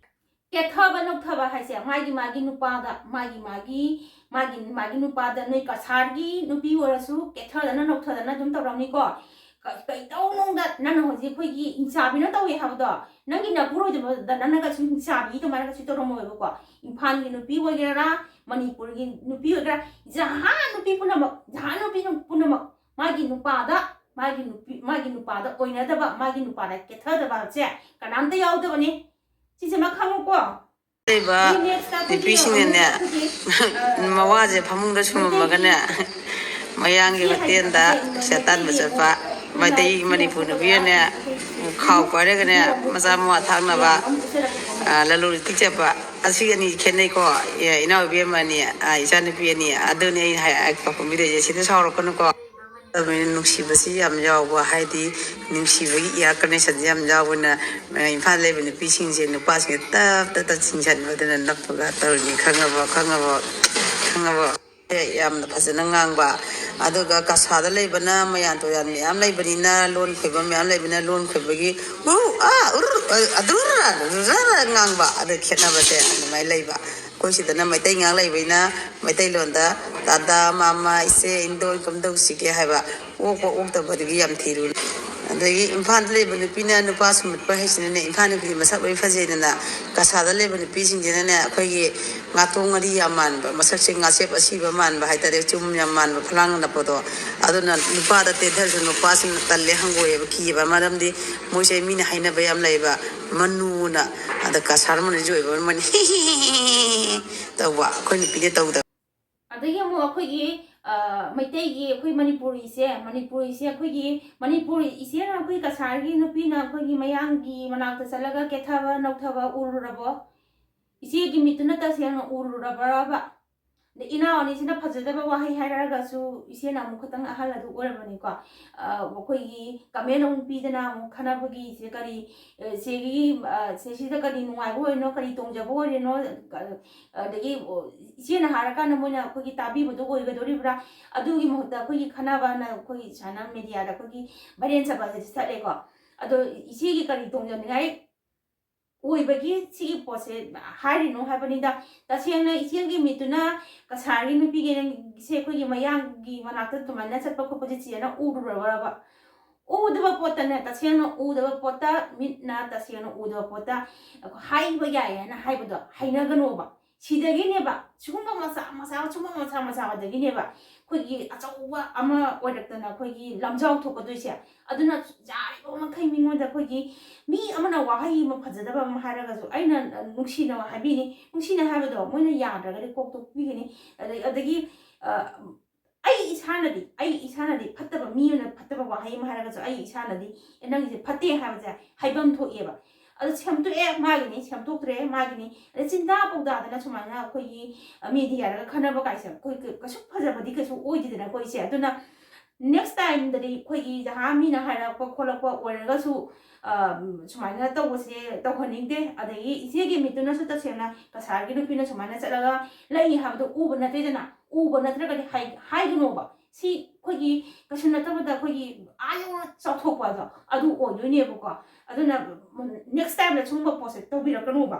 ꯀꯦꯊꯕ ꯅꯣꯛꯊꯕ ꯍꯥꯏꯁꯦ ꯃꯥꯒꯤ ꯃꯥꯒꯤ ꯅꯨꯄꯥꯗ, ꯃꯥꯒꯤ ꯃꯥꯒꯤ, ꯃꯥꯒꯤ ꯃꯥꯒꯤ ꯅꯨꯄꯥꯗ, ꯅꯣꯏ ꯀꯁꯥꯔꯒꯤ ꯅꯨꯄꯤ ꯑꯣꯏꯔꯁꯨ ꯀꯦꯊꯗꯅ ꯅꯣꯛꯊꯗꯅ ꯑꯗꯨꯝ ꯇꯧꯔꯝꯅꯤꯀꯣ꯫ ꯀ-, ꯀꯩꯗꯧꯅꯨꯡꯗ ꯅꯪꯅ ꯍꯧꯖꯤꯛ ꯑꯩꯈꯣꯏꯒꯤ ꯍꯤꯡꯆꯥꯕꯤꯅ ꯇꯧꯋꯦ ꯍꯥꯏꯕꯗꯣ, ꯅꯪꯒꯤ ꯅꯄꯨꯔꯣꯏꯗꯕꯗ ꯅꯪꯅꯒꯁꯨ ꯍꯤꯡꯆꯥꯕꯤ ꯑꯗꯨꯃꯥꯏꯅꯒꯁꯨ ꯇꯧꯔꯝꯃꯣꯏꯕꯀꯣ꯫ ꯏꯝꯐꯥꯜꯒꯤ ꯅꯨꯄꯤ ꯑꯣꯏꯒꯦꯔꯥ, ꯃꯅꯤꯄꯨꯔꯒꯤ ꯅꯨꯄꯤ ꯑꯣꯏꯒꯦꯔꯥ, ꯖꯍꯥꯟ ꯅꯨꯄꯤ ꯄꯨꯝꯅꯃꯛ, ꯖꯍꯥꯟ ꯅꯨꯄꯤ ꯄꯨꯝꯅꯃꯛ ꯃꯥꯒꯤ ꯅꯨꯄꯥꯗ, ꯃꯥꯒꯤ ꯅꯨꯄꯤ, ꯃꯥꯒꯤ ꯅꯨꯄꯥꯗ ꯑꯣꯏꯅꯗꯕ, ꯃꯥꯒꯤ ꯅꯨꯄꯥꯗ ꯀꯦꯊꯗꯕ ꯍꯥꯏꯕꯁꯦ ꯀꯅꯥꯝꯇ ꯌꯥꯎꯗꯕꯅꯤ꯫ ꯁꯤꯁꯤꯃ ꯈꯪꯉꯨꯀꯣ꯫ ꯂꯩꯕ ꯅꯨꯄꯤꯁꯤꯡꯅꯅꯦ, ꯃꯋꯥꯁꯦ ꯐꯃꯨꯡꯗ ꯁꯨꯝꯃꯝꯃꯒꯅꯦ, ꯃꯌꯥꯡꯒꯤ ꯍꯣꯇꯦꯜꯗ ꯄꯩꯁꯥ ꯇꯥꯟꯕ ꯆꯠꯄ, ꯃꯩꯇꯩ ꯃꯅꯤꯄꯨꯔ ꯅꯨꯄꯤꯅꯅꯦ, ꯈꯥꯎ ꯄꯥꯏꯔꯒꯅꯦ, ꯃꯆꯥ ꯃꯋꯥ ꯊꯥꯛꯅꯕ, ꯑ, ꯂꯂꯣꯟ ꯏꯇꯤꯛ ꯆꯠꯄ, ꯑꯁꯤ ꯑꯅꯤ ꯈꯦꯠꯅꯩꯀꯣ꯫ ꯑꯦ, ꯏꯅꯥꯎ ꯏꯕꯦꯝꯃ ꯑꯅꯤ, ꯑ, ꯏꯆꯥ ꯅꯨꯄꯤ ꯑꯅꯤ, ꯑꯗꯨꯅꯤ ꯑꯩ ꯍꯥꯏ-, ꯍꯥꯏ-, ꯄꯥꯎꯈꯨꯝ ꯄꯤꯗꯣꯏꯁꯦ꯫ ꯁꯤꯗ ꯁꯥꯎꯔꯛꯀꯅꯨꯀꯣ꯫ ꯑꯗꯨꯃꯥꯏꯅ ꯅꯨꯡꯁꯤꯕꯁꯤ ꯌꯥꯝ ꯌꯥꯎꯕ, ꯍꯥꯏꯗꯤ ꯅꯨꯡꯁꯤꯕꯒꯤ ꯏꯌꯥꯔ ꯀꯅꯦꯛꯁꯟꯁꯦ ꯌꯥꯝ ꯌꯥꯎꯕꯅ, ꯑ, ꯏꯝꯐꯥꯜ ꯂꯩꯕ ꯅꯨꯄꯤꯁꯤꯡꯁꯦ ꯅꯨꯄꯥꯁꯤꯡꯁꯦ ꯇꯞ ꯇꯞ ꯇꯞ ꯆꯤꯡꯁꯤꯟꯕꯗꯨꯅ ꯅꯞꯄꯒ ꯇꯧꯔꯤꯅꯤ꯫ ꯈꯪꯉꯕꯣ? ꯈꯪꯉꯕꯣ? ꯈꯪꯉꯕꯣ? ꯑꯦ, ꯌꯥꯝꯅ ꯐꯖꯅ ꯉꯥꯡꯕ꯫ ꯑꯗꯨꯒ ꯀꯁꯥꯗ ꯂꯩꯕꯅ ꯃꯌꯥꯟ ꯇꯨꯌꯥꯟ ꯃꯌꯥꯝ ꯂꯩꯕꯅꯤꯅ, ꯂꯣꯟ ꯈꯣꯏꯕ ꯃꯌꯥꯝ ꯂꯩꯕꯅꯤꯅ, ꯂꯣꯟ ꯈꯣꯏꯕꯒꯤ ꯎ, ꯑ, ꯎꯔ, ꯑ, ꯑꯗꯨꯔ, ꯑꯗꯨꯔ ꯉꯥꯡꯕ꯫ ꯑꯗꯨ ꯈꯦꯠꯅꯕꯁꯦ ꯑꯗꯨꯃꯥꯏꯅ ꯂꯩꯕ꯫ ꯑꯩꯈꯣꯏ ꯁꯤꯗꯅ ꯃꯩꯇꯩ ꯉꯥꯛ ꯂꯩꯕꯅꯤꯅ, ꯃꯩꯇꯩꯂꯣꯟꯗ "ꯗꯥꯗꯥ, ꯃꯥꯃ, ꯏꯆꯦ, ꯏꯟꯗꯣ, ꯀꯝꯗꯧꯁꯤꯒꯦ?" ꯍꯥꯏꯕ, ꯑꯣꯛꯄ ꯑꯣꯛꯇꯕꯗꯒꯤ ꯌꯥꯝ ꯊꯤꯔꯨꯅꯨ꯫ ꯑꯗꯒꯤ ꯏꯝꯐꯥꯜꯗ ꯂꯩꯕ ꯅꯨꯄꯤꯅ ꯅꯨꯄꯥ ꯁꯨꯝꯕꯠꯄ ꯍꯥꯏꯁꯤꯅꯅꯦ, ꯏꯝꯐꯥꯜ ꯅꯨꯄꯤꯗꯤ ꯃꯁꯛ ꯂꯣꯏ ꯐꯖꯩꯗꯅ, ꯀꯁꯥꯔꯗ ꯂꯩꯕ ꯅꯨꯄꯤꯁꯤꯡꯁꯤꯅꯅꯦ, ꯑꯩꯈꯣꯏꯒꯤ ꯉꯥꯇꯣꯡ ꯉꯥꯔꯤ ꯌꯥꯝ ꯃꯥꯟꯕ, ꯃꯁꯛꯁꯦ ꯉꯥꯆꯦꯞ ꯑꯁꯤꯕ ꯃꯥꯟꯕ ꯍꯥꯏꯇꯥꯔꯦ, ꯆꯨꯝ ꯌꯥꯝ ꯃꯥꯟꯕ, ꯐꯂꯥꯡ ꯅꯞꯄꯗꯣ꯫ ꯑꯗꯨꯅ ꯅꯨꯄꯥꯗ ꯇꯦꯟꯊꯔꯁꯨ ꯅꯨꯄꯥꯁꯤꯡꯅ ꯇꯜꯂꯦ, ꯍꯪꯒꯣꯏꯑꯦꯕ, ꯀꯤꯌꯦꯕ꯫ ꯃꯔꯝꯗꯤ ꯃꯣꯏꯁꯦ ꯃꯤꯅ ꯍꯥꯏꯅꯕ ꯌꯥꯝ ꯂꯩꯌꯦꯕ, ꯃꯅꯨꯅ, ꯑꯗ ꯀꯁꯥꯔ ꯃꯅꯨꯡꯁꯨ ꯑꯣꯏꯕ ꯃꯅꯤ ꯇꯧꯕ, ꯑꯩꯈꯣꯏ ꯅꯨꯄꯤꯗꯤ ꯇꯧꯗꯕ꯫ ꯑꯗꯒꯤ ꯑꯃꯨꯛ ꯑꯩꯈꯣꯏꯒꯤ, ꯑ, ꯃꯩꯇꯩꯒꯤ, ꯑꯩꯈꯣꯏ ꯃꯅꯤꯄꯨꯔꯤꯁꯦ, ꯃꯅꯤꯄꯨꯔꯤꯁꯦ ꯑꯩꯈꯣꯏꯒꯤ ꯃꯅꯤꯄꯨꯔ ꯏꯆꯦꯅ ꯑꯩꯈꯣꯏ ꯀꯁꯥꯔꯒꯤ ꯅꯨꯄꯤꯅ ꯑꯩꯈꯣꯏꯒꯤ ꯃꯌꯥꯡꯒꯤ ꯃꯅꯥꯛꯇ ꯆꯠꯂꯒ ꯀꯦꯊꯕ ꯅꯧꯊꯕ ꯎꯔꯨꯔꯕꯣ? ꯏꯆꯦꯒꯤ ꯃꯤꯠꯇꯨꯅ ꯇꯁꯦꯡꯅ ꯎꯔꯨꯔꯕ꯭ꯔꯕ? ꯑꯗ ꯏꯅꯥꯎ ꯑꯅꯤꯁꯤꯅ ꯐꯖꯗꯕ ꯋꯥꯍꯩ ꯍꯥꯏꯔꯛꯑꯒꯁꯨ ꯏꯆꯦꯅ ꯑꯃꯨꯛ ꯈꯇꯪ ꯑꯍꯜ ꯑꯗꯨ ꯑꯣꯏꯔꯕꯅꯤꯀꯣ꯫ ꯑ, ꯑꯩꯈꯣꯏꯒꯤ comment ꯑꯃꯨꯛ ꯄꯤꯗꯅ ꯑꯃꯨꯛ ꯈꯠꯅꯕꯒꯤ ꯏꯆꯦ ꯀꯔꯤ, ꯑ, ꯆꯦꯒꯤ, ꯑ, ꯆꯦꯁꯤꯗ ꯀꯔꯤ ꯅꯨꯡꯉꯥꯏꯕ ꯑꯣꯏꯔꯤꯅꯣ, ꯀꯔꯤ ꯇꯣꯡꯖꯕ ꯑꯣꯏꯔꯤꯅꯣ, ꯑ, ꯑꯗꯒꯤ, ꯑꯣ, ꯏꯆꯦꯅ ꯍꯥꯏꯔꯀꯥꯟꯗ ꯃꯣꯏꯅ ꯑꯩꯈꯣꯏꯒꯤ ꯇꯥꯕꯤꯕꯗꯣ ꯑꯣꯏꯒꯗꯣꯔꯤꯕ꯭ꯔꯥ? ꯑꯗꯨꯒꯤ ꯃꯍꯨꯠꯇ ꯑꯩꯈꯣꯏꯒꯤ ꯈꯠꯅꯕꯅ ꯑꯩꯈꯣꯏꯒꯤ ꯁꯨꯃꯥꯏꯅ mediaꯗ ꯑꯩꯈꯣꯏꯒꯤ viral ꯆꯠꯄꯁꯦ ꯆꯠꯂꯦꯀꯣ꯫ ꯑꯗꯣ ꯏꯆꯦꯒꯤ ꯀꯔꯤ ꯇꯣꯡꯖꯅꯤꯡꯉꯥꯏ ꯑꯣꯏꯕꯒꯤ ꯁꯤꯒꯤ ꯄꯣꯠꯁꯦ ꯍꯥꯏꯔꯤꯅꯣ ꯍꯥꯏꯕꯅꯤꯗ꯫ ꯇꯁꯦꯡꯅ ꯏꯆꯦꯒꯤ ꯃꯤꯠꯇꯨꯅ ꯀꯁꯥꯔꯒꯤ ꯅꯨꯄꯤꯒꯤ ꯅꯪꯁꯦ ꯑꯩꯈꯣꯏꯒꯤ ꯃꯌꯥꯡꯒꯤ ꯃꯅꯥꯛꯇ ꯑꯗꯨꯃꯥꯏꯅ ꯆꯠꯄ ꯈꯣꯠꯄꯁꯦ ꯆꯦꯅ ꯎꯔꯨꯔꯕ? ꯎꯗꯕ ꯄꯣꯠꯇꯅꯦ, ꯇꯁꯦꯡꯅ ꯎꯗꯕ ꯄꯣꯠꯇ, ꯃꯤꯠꯅ ꯇꯁꯦꯡꯅ ꯎꯗꯕ ꯄꯣꯠꯇ ꯍꯥꯏꯕ ꯌꯥꯏ ꯍꯥꯏꯅ ꯍꯥꯏꯕꯗꯣ ꯍꯩꯅꯒꯅꯣꯕ꯫ ꯁꯤꯗꯒꯤꯅꯦꯕ, ꯁꯤꯒꯨꯝꯕ ꯃꯆꯥ ꯃꯆꯥ, ꯁꯤꯒꯨꯝꯕ ꯃꯆꯥ ꯃꯆꯥꯗꯒꯤꯅꯦꯕ ꯑꯩꯈꯣꯏꯒꯤ ꯑꯆꯧꯕ ꯑꯃ ꯑꯣꯏꯔꯛꯇꯅ ꯑꯩꯈꯣꯏꯒꯤ ꯂꯝꯖꯥꯎ ꯊꯣꯛꯀꯗꯣꯏꯁꯦ꯫ ꯑꯗꯨꯅ ꯌꯥꯔꯤꯕ ꯃꯈꯩ ꯃꯤꯉꯣꯟꯗ ꯑꯩꯈꯣꯏꯒꯤ ꯃꯤ ꯑꯃꯅ ꯋꯥꯍꯩ ꯑꯃ ꯐꯖꯗꯕ ꯑꯃ ꯍꯥꯏꯔꯒꯁꯨ ꯑꯩꯅ ꯅꯨꯡꯁꯤꯅ ꯍꯥꯏꯕꯤꯅꯤ, ꯅꯨꯡꯁꯤꯅ ꯍꯥꯏꯕꯗꯣ ꯃꯣꯏꯅ ꯌꯥꯗ꯭ꯔꯒꯗꯤ ꯀꯣꯛ ꯇꯣꯛꯄꯤꯒꯅꯤ꯫ ꯑꯗꯩ-, ꯑꯗꯒꯤ, ꯑ, ꯑꯩ ꯏꯁꯥꯅꯗꯤ, ꯑꯩ ꯏꯁꯥꯅꯗꯤ ꯐꯠꯇꯕ ꯃꯤ ꯑꯃꯅ ꯐꯠꯇꯕ ꯋꯥꯍꯩ ꯑꯃ ꯍꯥꯏꯔꯒꯁꯨ ꯑꯩ ꯏꯁꯥꯅꯗꯤ, "ꯑꯦ, ꯅꯪꯒꯤꯁꯦ ꯐꯠꯇꯦ" ꯍꯥꯏꯕꯁꯦ ꯍꯥꯏꯐꯝ ꯊꯣꯛꯑꯦꯕ꯫ ꯑꯗꯨ ꯁꯦꯝꯗꯣꯛꯑꯦ ꯃꯥꯒꯤꯅꯤ, ꯁꯦꯝꯗꯣꯛꯇ꯭ꯔꯦ ꯃꯥꯒꯤꯅꯤ꯫ ꯑꯗꯩ ꯆꯤꯟꯗꯥ ꯄꯧꯗꯥꯗꯅ ꯁꯨꯃꯥꯏꯅ ꯑꯩꯈꯣꯏꯒꯤ, ꯑ, mediaꯗꯒ ꯈꯠꯅꯕ ꯀꯥꯏꯁꯦ ꯑꯩꯈꯣꯏ ꯀ-, ꯀꯩꯁꯨ ꯐꯖꯕꯗꯤ ꯀꯩꯁꯨ ꯑꯣꯏꯗꯦꯗꯅꯀꯣ ꯏꯆꯦ꯫ ꯑꯗꯨꯅ next timeꯗꯗꯤ ꯑꯩꯈꯣꯏꯒꯤ ꯖꯍꯥ ꯃꯤꯅ ꯍꯥꯏꯔꯛꯄ ꯈꯣꯠꯂꯛꯄ ꯑꯣꯏꯔꯒꯁꯨ, ꯑ, ꯁꯨꯃꯥꯏꯅ ꯇꯧꯕꯁꯦ ꯇꯧꯍꯟꯅꯤꯡꯗꯦ꯫ ꯑꯗꯒꯤ ꯏꯆꯦꯒꯤ ꯃꯤꯠꯇꯨꯅꯁꯨ ꯇꯁꯦꯡꯅ ꯀꯁꯥꯔꯒꯤ ꯅꯨꯄꯤꯅ ꯁꯨꯃꯥꯏꯅ ꯆꯠꯂꯒ ꯂꯩ ꯍꯥꯏꯕꯗꯣ ꯎꯕ ꯅꯠꯇꯦꯗꯅ꯫ ꯎꯕ ꯅꯠꯇ꯭ꯔꯒꯗꯤ ꯍꯥꯏ-, ꯍꯥꯏꯒꯅꯣꯕ꯫ ꯁꯤ ꯑꯩꯈꯣꯏꯒꯤ ꯀꯩꯁꯨ ꯅꯠꯇꯕꯗ ꯑꯩꯈꯣꯏꯒꯤ ꯑꯥ ꯌꯧꯅ ꯆꯥꯎꯊꯣꯛꯄ ꯑꯗꯣ ꯑꯗꯨ ꯑꯣꯏꯗꯣꯏꯅꯦꯕꯀꯣ꯫ ꯑꯗꯨꯅ next timeꯗ ꯁꯤꯒꯨꯝꯕ ꯄꯣꯠꯁꯦ ꯇꯧꯕꯤꯔꯛꯀꯅꯣꯕ꯫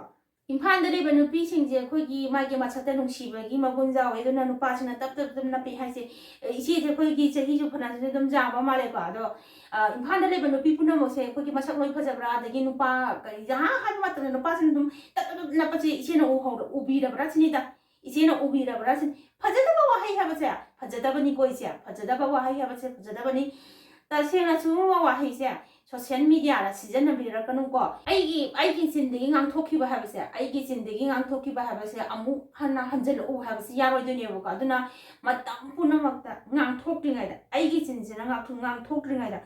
ꯏꯝꯐꯥꯜꯗ ꯂꯩꯕ ꯅꯨꯄꯤꯁꯤꯡꯁꯦ ꯑꯩꯈꯣꯏꯒꯤ ꯃꯥꯒꯤ ꯃꯁꯛꯇ ꯅꯨꯡꯁꯤꯕꯒꯤ ꯃꯒꯨꯟ ꯌꯥꯎꯋꯦ, ꯑꯗꯨꯅ ꯅꯨꯄꯥꯁꯤꯅ ꯇꯞ ꯇꯞ ꯇꯞ ꯅꯞꯄꯤ ꯍꯥꯏꯁꯦ꯫ ꯑ, ꯏꯆꯦꯁꯦ ꯑꯩꯈꯣꯏꯒꯤ ꯆꯍꯤꯁꯨ ꯐꯅꯌꯥꯝꯁꯨ ꯑꯗꯨꯝ ꯌꯥꯝꯕ ꯃꯥꯜꯂꯦꯀꯣ꯫ ꯑꯗꯣ, ꯑ, ꯏꯝꯐꯥꯜꯗ ꯂꯩꯕ ꯅꯨꯄꯤ ꯄꯨꯝꯅꯃꯛꯁꯦ ꯑꯩꯈꯣꯏꯒꯤ ꯃꯁꯛ ꯂꯣꯏ ꯐꯖꯕ꯭ꯔꯥ, ꯑꯗꯒꯤ ꯅꯨꯄꯥ ꯀꯔꯤ ꯖꯍꯥ ꯍꯥꯏꯕ ꯃꯇꯝꯗ ꯅꯨꯄꯥꯁꯤꯅ ꯑꯗꯨꯝ ꯇꯞ ꯇꯞ ꯇꯞ ꯅꯞꯄꯁꯦ ꯏꯆꯦꯅ ꯎꯍꯧꯔ-, ꯎꯕꯤꯔꯕ꯭ꯔꯥ ꯁꯤꯅꯤꯗ꯫ ꯏꯆꯦꯅ ꯎꯕꯤꯔꯕ꯭ꯔꯥ ꯁꯤꯅꯤ꯫ ꯐꯖꯗꯕ ꯋꯥꯍꯩ ꯍꯥꯏꯕꯁꯦ ꯐꯖꯗꯕꯅꯤꯀꯣ ꯏꯆꯦ꯫ ꯐꯖꯗꯕ ꯋꯥꯍꯩ ꯍꯥꯏꯕꯁꯦ ꯐꯖꯗꯕꯅꯤ꯫ ꯇꯁꯦꯡꯅ ꯁꯤꯒꯨꯝꯕ ꯋꯥꯍꯩꯁꯦ ꯁꯣꯁꯤꯌꯦꯜ ꯃꯤꯗꯤꯌꯥꯗ ꯁꯤꯖꯤꯟꯅꯕꯤꯔꯛꯀꯅꯨꯀꯣ꯫ ꯑꯩꯒꯤ, ꯑꯩꯒꯤ ꯆꯤꯟꯗꯒꯤ ꯉꯥꯡꯊꯣꯛꯈꯤꯕ ꯍꯥꯏꯕꯁꯦ, ꯑꯩꯒꯤ ꯆꯤꯟꯗꯒꯤ ꯉꯥꯡꯊꯣꯛꯈꯤꯕ ꯍꯥꯏꯕꯁꯦ ꯑꯃꯨꯛ ꯍꯟꯅ ꯍꯟꯖꯤꯜꯂꯛꯎ ꯍꯥꯏꯕꯁꯤ ꯌꯥꯔꯣꯏꯗꯣꯏꯅꯦꯕꯀꯣ꯫ ꯑꯗꯨꯅ ꯃꯇꯝ ꯄꯨꯝꯅꯃꯛꯇ ꯉꯥꯡꯊꯣꯛꯇ꯭ꯔꯤꯉꯩꯗ, ꯑꯩꯒꯤ ꯆꯤꯟꯁꯤꯅ ꯉꯥꯡꯊꯣꯛ-, ꯉꯥꯡꯊꯣꯛꯇ꯭ꯔꯤꯉꯩꯗ,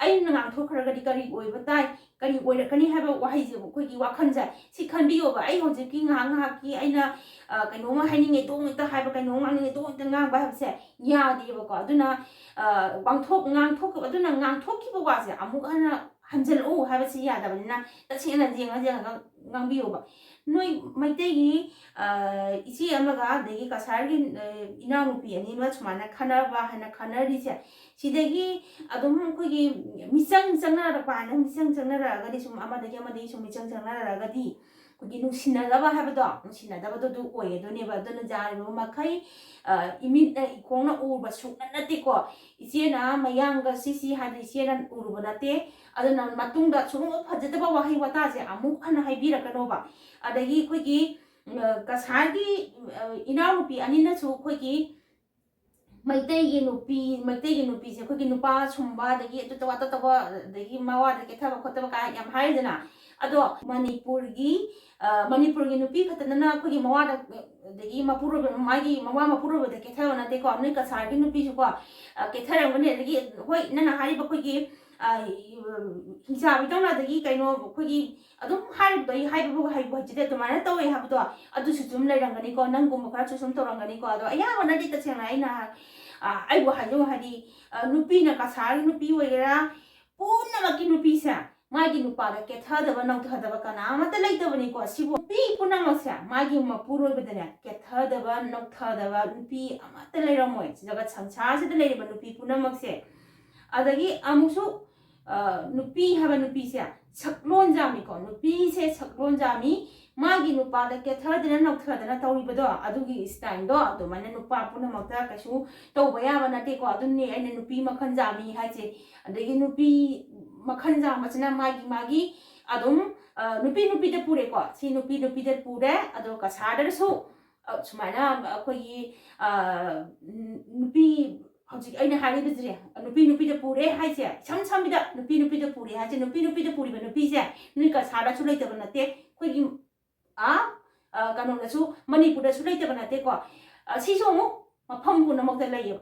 ꯑꯩꯅ ꯉꯥꯡꯊꯣꯛꯈ꯭ꯔꯒꯗꯤ ꯀꯔꯤ ꯑꯣꯏꯕ ꯇꯥꯏ, ꯀꯔꯤ ꯑꯣꯏꯔꯛꯀꯅꯤ ꯍꯥꯏꯕ ꯋꯥꯍꯩꯁꯦ ꯑꯩꯈꯣꯏꯒꯤ ꯋꯥꯈꯜꯁꯦ ꯁꯤ ꯈꯟꯕꯤꯌꯣꯕ꯫ ꯑꯩ ꯍꯧꯖꯤꯛꯀꯤ ꯉꯥꯏꯍꯥꯛ ꯉꯥꯏꯍꯥꯛꯀꯤ ꯑꯩꯅ, ꯑ, ꯀꯩꯅꯣꯝꯃ ꯍꯥꯏꯅꯤꯡꯉꯦ, ꯗꯣꯡ ꯍꯦꯛꯇ ꯍꯥꯏꯕ, ꯀꯩꯅꯣꯝ ꯉꯥꯡꯅꯤꯡꯉꯦ, ꯗꯣꯡ ꯍꯦꯛꯇ ꯉꯥꯡꯕ ꯍꯥꯏꯕꯁꯦ ꯌꯥꯗꯦꯕꯀꯣ꯫ ꯑꯗꯨꯅ, ꯑ, ꯋꯥꯡꯊꯣꯛ-, ꯉꯥꯡꯊꯣꯛꯈꯤꯕ, ꯑꯗꯨꯅ ꯉꯥꯡꯊꯣꯛꯈꯤꯕ ꯋꯥꯁꯦ ꯑꯃꯨꯛ ꯍꯟꯅ ꯍꯟꯖꯤꯜꯂꯛꯎ ꯍꯥꯏꯕꯁꯤ ꯌꯥꯗꯕꯅꯤꯅ ꯇꯁꯦꯡꯅ ꯌꯦꯡꯉ ꯌꯦꯡꯉꯒ ꯉꯥꯡꯕꯤꯌꯣꯕ꯫ ꯅꯣꯏ ꯃꯩꯇꯩꯒꯤ, ꯑ, ꯏꯆꯦ ꯑꯃꯒ ꯑꯗꯒꯤ ꯀꯁꯥꯔꯒꯤ, ꯑ, ꯏꯅꯥꯎꯅꯨꯄꯤ ꯑꯅꯤ ꯑꯃ ꯁꯨꯃꯥꯏꯅ ꯈꯟꯅꯕ ꯍꯥꯏꯅ ꯈꯟꯅꯔꯤꯁꯦ, ꯁꯤꯗꯒꯤ ꯑꯗꯨꯝ ꯑꯩꯈꯣꯏꯒꯤ ꯃꯤꯆꯪ ꯆꯪꯅꯔꯛꯄ ꯍꯥꯏꯅ, ꯃꯤꯆꯪ ꯆꯪꯅꯔꯛꯑꯒꯗꯤ, ꯁꯨꯝ ꯑꯃꯗꯒꯤ ꯑꯃꯗꯒꯤ ꯁꯨꯝ ꯃꯤꯆꯪ ꯆꯪꯅꯔꯛꯑꯒꯗꯤ ꯑꯩꯈꯣꯏꯒꯤ ꯅꯨꯡꯁꯤꯅꯗꯕ ꯍꯥꯏꯕꯗꯣ, ꯅꯨꯡꯁꯤꯅꯗꯕꯗꯣ ꯑꯗꯨ ꯑꯣꯏꯒꯗꯣꯏꯅꯦꯕ꯫ ꯑꯗꯨꯅ ꯌꯥꯔꯤꯕ ꯃꯈꯩ, ꯑ, ꯏꯃꯤꯠꯅ ꯏꯈꯣꯡꯅ ꯎꯔꯨꯕ ꯁꯨꯡꯅꯠ ꯅꯠꯇꯦꯀꯣ꯫ ꯏꯆꯦꯅ ꯃꯌꯥꯡꯒ ꯁꯤꯁꯤ ꯍꯥꯏꯅ ꯏꯆꯦꯅ ꯎꯔꯨꯕ ꯅꯠꯇꯦ꯫ ꯑꯗꯨꯅ ꯃꯇꯨꯡꯗ ꯁꯨꯝ ꯐꯖꯗꯕ ꯋꯥꯍꯩ ꯋꯥꯇꯥꯁꯦ ꯑꯃꯨꯛ ꯍꯟꯅ ꯍꯥꯏꯕꯤꯔꯛꯀꯅꯣꯕ꯫ ꯑꯗꯒꯤ ꯑꯩꯈꯣꯏꯒꯤ, ꯑ, ꯀꯁꯥꯔꯒꯤ, ꯑ, ꯏꯅꯥꯎꯅꯨꯄꯤ ꯑꯅꯤꯅꯁꯨ ꯑꯩꯈꯣꯏꯒꯤ ꯃꯩꯇꯩꯒꯤ ꯅꯨꯄꯤ, ꯃꯩꯇꯩꯒꯤ ꯅꯨꯄꯤꯁꯦ ꯑꯩꯈꯣꯏꯒꯤ ꯅꯨꯄꯥ ꯁꯨꯝꯕ, ꯑꯗꯒꯤ ꯑꯇꯣꯞꯄ, ꯑꯇꯣꯞꯄ, ꯑꯗꯒꯤ ꯃꯋꯥꯗ ꯀꯦꯊꯕ ꯈꯣꯠꯇꯕ ꯀꯥꯏ ꯌꯥꯝ ꯍꯥꯏꯔꯤꯗꯅ꯫ ꯑꯗꯣ ꯃꯅꯤꯄꯨꯔꯒꯤ, ꯑ, ꯃꯅꯤꯄꯨꯔꯒꯤ ꯅꯨꯄꯤ ꯈꯛꯇꯗꯅ ꯑꯩꯈꯣꯏꯒꯤ ꯃꯋꯥꯗ, ꯑꯗꯒꯤ ꯃꯄꯨꯔꯣꯏꯕ, ꯃꯥꯒꯤ ꯃꯋꯥ ꯃꯄꯨꯔꯣꯏꯕꯗ ꯀꯦꯊꯕ ꯅꯠꯇꯦꯀꯣ꯫ ꯅꯣꯏ ꯀꯁꯥꯔꯒꯤ ꯅꯨꯄꯤꯁꯨꯀꯣ, ꯑ, ꯀꯦꯊꯔꯝꯒꯅꯤ꯫ ꯑꯗꯒꯤ ꯍꯣꯏ, ꯅꯪꯅ ꯍꯥꯏꯔꯤꯕ ꯑꯩꯈꯣꯏꯒꯤ, ꯑ, ꯍꯤꯡꯆꯥꯕꯤꯗꯧꯅ, ꯑꯗꯒꯤ ꯀꯩꯅꯣ, ꯑꯩꯈꯣꯏꯒꯤ ꯑꯗꯨꯝ ꯍꯥꯏꯔꯤꯕꯗꯣ, ꯑꯩ ꯍꯥꯏꯕꯕꯨ ꯍꯩꯕꯨ ꯍꯩꯖꯗꯦ, ꯑꯗꯨꯃꯥꯏꯅ ꯇꯧꯋꯦ ꯍꯥꯏꯕꯗꯣ ꯑꯗꯨꯁꯨ ꯑꯗꯨꯝ ꯂꯩꯔꯝꯒꯅꯤꯀꯣ꯫ ꯅꯪꯒꯨꯝꯕ ꯈꯔꯁꯨ ꯁꯨꯝ ꯇꯧꯔꯝꯒꯅꯤꯀꯣ꯫ ꯑꯗꯣ ꯑꯌꯥꯝꯕꯅꯗꯤ ꯇꯁꯦꯡꯅ ꯑꯩꯅ, ꯑ, ꯑꯩꯕꯨ ꯍꯥꯏꯖꯧ ꯍꯥꯏꯗꯤ, ꯑ, ꯅꯨꯄꯤꯅ, ꯀꯁꯥꯔꯒꯤ ꯅꯨꯄꯤ ꯑꯣꯏꯒꯦꯔꯥ, ꯄꯨꯝꯅꯃꯛꯀꯤ ꯅꯨꯄꯤꯁꯦ ꯃꯥꯒꯤ ꯅꯨꯄꯥꯗ ꯀꯦꯊꯗꯕ ꯅꯧꯊꯗꯕ ꯀꯅꯥ ꯑꯃꯠꯇ ꯂꯩꯇꯕꯅꯤꯀꯣ꯫ ꯁꯤꯕꯨ ꯅꯨꯄꯤ ꯄꯨꯝꯅꯃꯛꯁꯦ ꯃꯥꯒꯤ ꯃꯄꯨꯔꯣꯏꯕꯗꯅꯦ ꯀꯦꯊꯗꯕ ꯅꯧꯊꯗꯕ ꯅꯨꯄꯤ ꯑꯃꯠꯇ ꯂꯩꯔꯝꯃꯣꯏ꯫ ꯖꯒꯠ ꯁꯪꯁꯥꯔꯁꯤꯗ ꯂꯩꯔꯤꯕ ꯅꯨꯄꯤ ꯄꯨꯝꯅꯃꯛꯁꯦ꯫ ꯑꯗꯒꯤ ꯑꯃꯨꯛꯁꯨ, ꯑ, ꯅꯨꯄꯤ ꯍꯥꯏꯕ ꯅꯨꯄꯤꯁꯦ ꯁꯛꯂꯣꯟꯖꯥꯃꯤꯀꯣ, ꯅꯨꯄꯤꯁꯦ ꯁꯛꯂꯣꯟꯖꯥꯃꯤ, ꯃꯥꯒꯤ ꯅꯨꯄꯥꯗ ꯀꯦꯊꯗꯅ ꯅꯧꯊꯗꯅ ꯇꯧꯔꯤꯕꯗꯣ, ꯑꯗꯨꯒꯤ ꯁ꯭ꯇꯥꯏꯜꯗꯣ ꯑꯗꯨꯃꯥꯏꯅ ꯅꯨꯄꯥ ꯄꯨꯝꯅꯃꯛꯇ ꯀꯩꯁꯨ ꯇꯧꯕ ꯌꯥꯕ ꯅꯠꯇꯦꯀꯣ꯫ ꯑꯗꯨꯅꯤ ꯑꯩꯅ ꯅꯨꯄꯤ ꯃꯈꯜ ꯌꯥꯝꯃꯤ ꯍꯥꯏꯁꯦ꯫ ꯑꯗꯒꯤ ꯅꯨꯄꯤ ꯃꯈꯜ ꯌꯥꯝꯕꯁꯤꯅ ꯃꯥꯒꯤ ꯃꯥꯒꯤ ꯑꯗꯨꯝ, ꯑ, ꯅꯨꯄꯤ ꯅꯨꯄꯤꯗ ꯄꯨꯔꯦꯀꯣ꯫ ꯁꯤ ꯅꯨꯄꯤ ꯅꯨꯄꯤꯗ ꯄꯨꯔꯦ꯫ ꯑꯗꯣ ꯀꯁꯥꯔꯗꯁꯨ, ꯑ, ꯁꯨꯃꯥꯏꯅ ꯑꯩꯈꯣꯏꯒꯤ, ꯑ, ꯅꯨꯄꯤ, ꯍꯧꯖꯤꯛ ꯑꯩꯅ ꯍꯥꯏꯔꯤꯕꯁꯦ, ꯅꯨꯄꯤ ꯅꯨꯄꯤꯗ ꯄꯨꯔꯦ ꯍꯥꯏꯁꯦ, ꯏꯁꯝ ꯁꯝꯕꯤꯗ ꯅꯨꯄꯤ ꯅꯨꯄꯤꯗ ꯄꯨꯔꯦ ꯍꯥꯏꯁꯦ, ꯅꯨꯄꯤ ꯅꯨꯄꯤꯗ ꯄꯨꯔꯤꯕ ꯅꯨꯄꯤꯁꯦ ꯅꯣꯏ ꯀꯁꯥꯔꯗꯁꯨ ꯂꯩꯇꯕ ꯅꯠꯇꯦ, ꯑꯩꯈꯣꯏꯒꯤ, ꯑ, ꯑ, ꯀꯩꯅꯣꯗꯁꯨ, ꯃꯅꯤꯄꯨꯔꯗꯁꯨ ꯂꯩꯇꯕ ꯅꯠꯇꯦꯀꯣ꯫ ꯑ, ꯁꯤꯁꯨ ꯑꯃꯨꯛ ꯃꯐꯝ ꯄꯨꯝꯅꯃꯛꯇ ꯂꯩꯌꯦꯕ,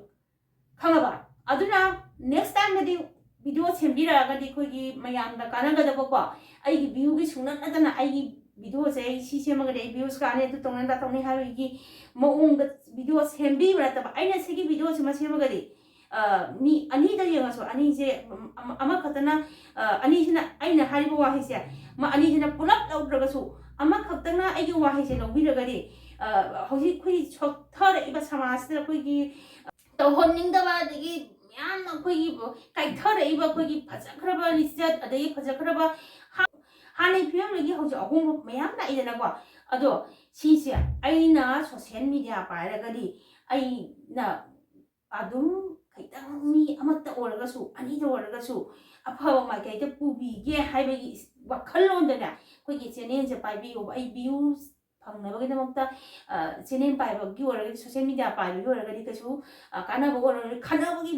ꯈꯪꯉꯕ? ꯑꯗꯨꯅ next timeꯗꯗꯤ video ꯁꯦꯝꯕꯤꯔꯛꯑꯒꯗꯤ ꯑꯩꯈꯣꯏꯒꯤ ꯃꯌꯥꯝꯗ ꯀꯥꯟꯅꯒꯗꯕꯀꯣ꯫ ꯑꯩꯒꯤ viewꯒꯤ ꯁꯨꯡꯅꯠ ꯅꯠꯇꯅ ꯑꯩꯒꯤ videoꯁꯦ ꯑꯩ ꯁꯤ ꯁꯦꯝꯃꯒꯗꯤ ꯑꯩ views ꯀꯥꯟꯅꯩ, ꯑꯗꯨ ꯇꯧꯅꯤ ꯑꯗꯥ ꯇꯧꯅꯤ ꯍꯥꯏꯕꯒꯤ ꯃꯑꯣꯡꯗ video ꯁꯦꯝꯕꯤꯕ ꯅꯠꯇꯕ, ꯑꯩꯅ ꯁꯤꯒꯤ videoꯁꯤꯃ ꯁꯦꯝꯃꯒꯗꯤ, ꯑ, ꯃꯤ ꯑꯅꯤꯗ ꯌꯦꯡꯉꯁꯨ, ꯑꯅꯤꯁꯦ, ꯎꯝ, ꯑꯃ-, ꯑꯃꯈꯛꯇꯅ, ꯑ, ꯑꯅꯤꯁꯤꯅ ꯑꯩꯅ ꯍꯥꯏꯔꯤꯕ ꯋꯥꯍꯩꯁꯦ, ꯃꯥ ꯑꯅꯤꯁꯤꯅ ꯄꯨꯂꯞ ꯂꯧꯗ꯭ꯔꯒꯁꯨ ꯑꯃꯈꯛꯇꯪꯅ ꯑꯩꯒꯤ ꯋꯥꯍꯩꯁꯦ ꯂꯧꯕꯤꯔꯒꯗꯤ, ꯑ, ꯍꯧꯖꯤꯛ ꯑꯩꯈꯣꯏ ꯁꯣꯛꯊꯔꯛꯏꯕ ꯁꯃꯥꯖꯁꯤꯗ ꯑꯩꯈꯣꯏꯒꯤ ꯇꯧꯍꯟꯅꯤꯡꯗꯕ, ꯑꯗꯒꯤ ꯌꯥꯝꯅ ꯑꯩꯈꯣꯏꯒꯤ ꯀꯥꯏꯊꯔꯛꯏꯕ ꯑꯩꯈꯣꯏꯒꯤ ꯐꯖꯈ꯭ꯔꯕ ꯂꯤꯆꯠ, ꯑꯗꯒꯤ ꯐꯖꯈ꯭ꯔꯕ ꯍꯥ-, ꯍꯥꯟꯅꯒꯤ ꯐꯤꯕꯝꯗꯒꯤ ꯍꯧꯖꯤꯛ ꯑꯍꯣꯡꯕ ꯃꯌꯥꯝ ꯂꯥꯛꯏꯗꯅꯀꯣ꯫ ꯑꯗꯣ ꯁꯤꯁꯦ ꯑꯩꯅ social media ꯄꯥꯏꯔꯒꯗꯤ ꯑꯩꯅ ꯑꯗꯨꯝ ꯈꯤꯇꯪ ꯃꯤ ꯑꯃꯠꯇ ꯑꯣꯏꯔꯒꯁꯨ, ꯑꯅꯤꯗ ꯑꯣꯏꯔꯒꯁꯨ ꯑꯐꯕ ꯃꯥꯏꯀꯩꯗ ꯄꯨꯕꯤꯒꯦ ꯍꯥꯏꯕꯒꯤ ꯋꯥꯈꯜꯂꯣꯟꯗꯅꯦ ꯑꯩꯈꯣꯏꯒꯤ channelꯁꯦ ꯄꯥꯏꯕꯤꯌꯣꯕ꯫ ꯑꯩ views ꯐꯪꯅꯕꯒꯤꯗꯃꯛꯇ, ꯑ, channel ꯄꯥꯏꯕꯒꯤ ꯑꯣꯏꯔꯒꯗꯤ, social media ꯄꯥꯏꯕꯒꯤ ꯑꯣꯏꯔꯒꯗꯤ ꯀꯩꯁꯨ, ꯑ, ꯀꯥꯟꯅꯕ ꯑꯣꯏꯔꯣꯏ꯫ ꯈꯟꯅꯕꯒꯤ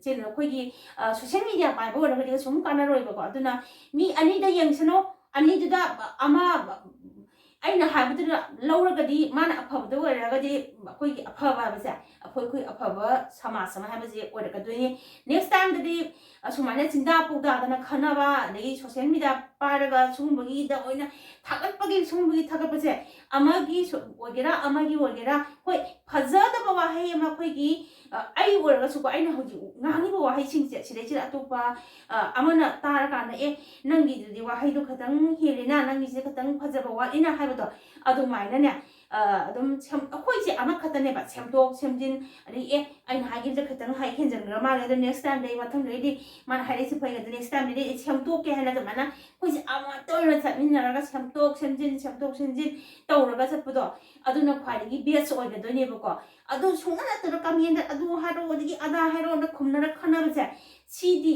channel, ꯑꯩꯈꯣꯏꯒꯤ, ꯑ, social media ꯄꯥꯏꯕ ꯑꯣꯏꯔꯒꯗꯤ ꯀꯩꯁꯨꯝ ꯀꯥꯟꯅꯔꯣꯏꯕꯀꯣ꯫ ꯑꯗꯨꯅ ꯃꯤ ꯑꯅꯤꯗ ꯌꯦꯡꯁꯅꯨ, ꯑꯅꯤꯗꯨꯗ ꯑꯃ ꯑꯩꯅ ꯍꯥꯏꯕꯗꯨꯗ ꯂꯧꯔꯒꯗꯤ, ꯃꯥꯅ ꯑꯐꯕꯗ ꯑꯣꯏꯔꯒꯗꯤ ꯑꯩꯈꯣꯏꯒꯤ ꯑꯐꯕ ꯍꯥꯏꯕꯁꯦ, ꯑꯩꯈꯣꯏ, ꯑꯩꯈꯣꯏ ꯑꯐꯕ ꯁꯃꯥꯖ ꯑꯃ ꯍꯥꯏꯕꯁꯦ ꯑꯣꯏꯔꯛꯀꯗꯣꯏꯅꯤ꯫ Next timeꯗꯗꯤ ꯑꯁꯨꯃꯥꯏꯅ ꯆꯤꯡꯗꯥ ꯄꯧꯗꯥꯗꯅ ꯈꯟꯅꯕ, ꯑꯗꯒꯤ social media ꯄꯥꯏꯔꯒ ꯁꯤꯒꯨꯝꯕꯒꯤꯗ ꯑꯣꯏꯅ ꯊꯥꯒꯠꯄꯒꯤ, ꯁꯤꯒꯨꯝꯕꯒꯤ ꯊꯥꯒꯠꯄꯁꯦ, ꯑꯃꯒꯤ ꯁꯨ-, ꯑꯣꯏꯒꯦꯔꯥ, ꯑꯃꯒꯤ ꯑꯣꯏꯒꯦꯔꯥ, ꯍꯣꯏ, ꯐꯖꯗꯕ ꯋꯥꯍꯩ ꯑꯃ ꯑꯩꯈꯣꯏꯒꯤ, ꯑ, ꯑꯩ ꯑꯣꯏꯔꯒꯁꯨꯀꯣ, ꯑꯩꯅ ꯍꯧꯖꯤꯛ ꯉꯥꯡꯉꯤꯕ ꯋꯥꯍꯩꯁꯤꯡꯁꯦ, ꯁꯤꯗꯩꯁꯤꯗ ꯑꯇꯣꯞꯄ, ꯑ, ꯑꯃꯅ ꯇꯥꯔꯀꯥꯟꯗ, "ꯑꯦ, ꯅꯪꯒꯤꯗꯨꯗꯤ ꯋꯥꯍꯩꯗꯣ ꯈꯤꯇꯪ ꯍꯦꯜꯂꯤꯅ, ꯅꯪꯒꯤꯁꯦ ꯈꯤꯇꯪ ꯐꯖꯕ ꯋꯥꯠꯂꯤꯅ" ꯍꯥꯏꯕꯗꯣ, ꯑꯗꯨꯃꯥꯏꯅꯅꯦ, ꯑ, ꯑꯗꯨꯝ ꯁꯦꯝ-, ꯑꯩꯈꯣꯏꯁꯦ ꯑꯃꯈꯛꯇꯅꯦꯕ, ꯁꯦꯝꯗꯣꯛ ꯁꯦꯝꯖꯤꯟ, ꯑꯗꯒꯤ ꯑꯦ, ꯑꯩꯅ ꯍꯥꯏꯈꯤꯕꯁꯦ ꯈꯤꯇꯪ ꯍꯥꯏ ꯍꯦꯟꯖꯟꯈ꯭ꯔ ꯃꯥꯜꯂꯦ, ꯑꯗꯣ next time ꯗꯩ, ꯃꯊꯪꯗꯩꯗꯤ ꯃꯥꯅ ꯍꯥꯏꯔꯛꯏꯁꯦ ꯐꯩ, ꯑꯗꯣ next time ꯗꯩꯗꯤ ꯑꯩ ꯁꯦꯝꯗꯣꯛꯀꯦ ꯍꯥꯏꯅ ꯑꯗꯨꯃꯥꯏꯅ ꯑꯩꯈꯣꯏꯁꯦ ꯑꯃꯠꯇ ꯑꯣꯏꯅ ꯆꯠꯃꯤꯟꯅꯔꯒ ꯁꯦꯝꯗꯣꯛ ꯁꯦꯝꯖꯤꯟ, ꯁꯦꯝꯗꯣꯛ ꯁꯦꯝꯖꯤꯟ ꯇꯧꯔꯒ ꯆꯠꯄꯗꯣ, ꯑꯗꯨꯅ ꯈ꯭ꯋꯥꯏꯗꯒꯤ best ꯑꯣꯏꯒꯗꯣꯏꯅꯦꯕꯀꯣ꯫ ꯑꯗꯨ ꯁꯨꯡꯅꯠ ꯅꯠꯇꯅ comment ꯗ ꯑꯗꯨ ꯍꯥꯏꯔꯛꯑꯣ, ꯑꯗꯒꯤ ꯑꯗꯥ ꯍꯥꯏꯔꯛꯑꯣꯅ ꯈꯨꯝꯅꯔ ꯈꯟꯅꯕꯁꯦ, ꯁꯤꯗꯤ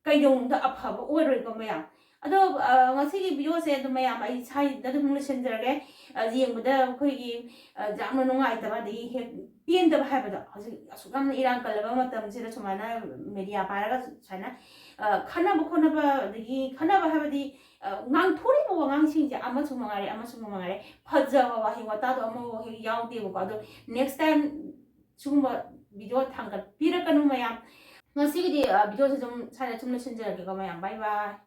ꯀꯩꯗꯧꯅꯨꯡꯗ ꯑꯐꯕ ꯑꯣꯏꯔꯣꯏꯀꯣ ꯃꯌꯥꯝ꯫ ꯑꯗꯣ, ꯑ, ꯉꯁꯤꯒꯤ video ꯁꯦ ꯑꯗꯨꯝ ꯃꯌꯥꯝ ꯑꯩ ꯁ꯭ꯋꯥꯏꯗ ꯑꯗꯨꯝ ꯂꯣꯏꯁꯤꯟꯖꯔꯒꯦ꯫ ꯑ, ꯌꯦꯡꯕꯗ ꯑꯩꯈꯣꯏꯒꯤ, ꯑ, ꯌꯥꯝꯅ ꯅꯨꯡꯉꯥꯏꯇꯕ, ꯑꯗꯒꯤ ꯍꯦꯛ ꯄꯦꯟꯗꯕ ꯍꯥꯏꯕꯗꯣ, ꯍꯧꯖꯤꯛ ꯑꯁꯨꯛ ꯌꯥꯝꯅ ꯏꯔꯥꯡ ꯀꯜꯂꯕ ꯃꯇꯝꯁꯤꯗ ꯁꯨꯃꯥꯏꯅ media ꯄꯥꯏꯔꯒ ꯁꯨꯃꯥꯏꯅ, ꯑ, ꯈꯟꯅꯕ ꯈꯣꯠꯅꯕ, ꯑꯗꯒꯤ ꯈꯟꯅꯕ ꯍꯥꯏꯕꯗꯤ, ꯑ, ꯉꯥꯡꯊꯣꯔꯛꯏꯕ ꯋꯥꯉꯥꯡꯁꯤꯡꯁꯦ ꯑꯃꯁꯨ ꯃꯉꯥꯏꯔꯦ, ꯑꯃꯁꯨ ꯃꯉꯥꯏꯔꯦ, ꯐꯖꯕ ꯋꯥꯍꯩ ꯋꯥꯇꯥꯗꯣ ꯑꯃꯐꯥꯎ ꯍꯦꯛ ꯌꯥꯎꯗꯦꯕꯀꯣ꯫ ꯑꯗꯣ next time ꯁꯤꯒꯨꯝꯕ video ꯊꯥꯡꯒꯠꯄꯤꯔꯛꯀꯅꯨ ꯃꯌꯥꯝ꯫ ꯉꯁꯤꯒꯤꯗꯤ, ꯑ, video ꯁꯦ ꯁꯨꯝ ꯁ꯭ꯋꯥꯏꯗ ꯁꯨꯝ ꯂꯣꯏꯁꯤꯟꯖꯔꯒꯦꯀꯣ ꯃꯌꯥꯝ꯫ Bye bye꯫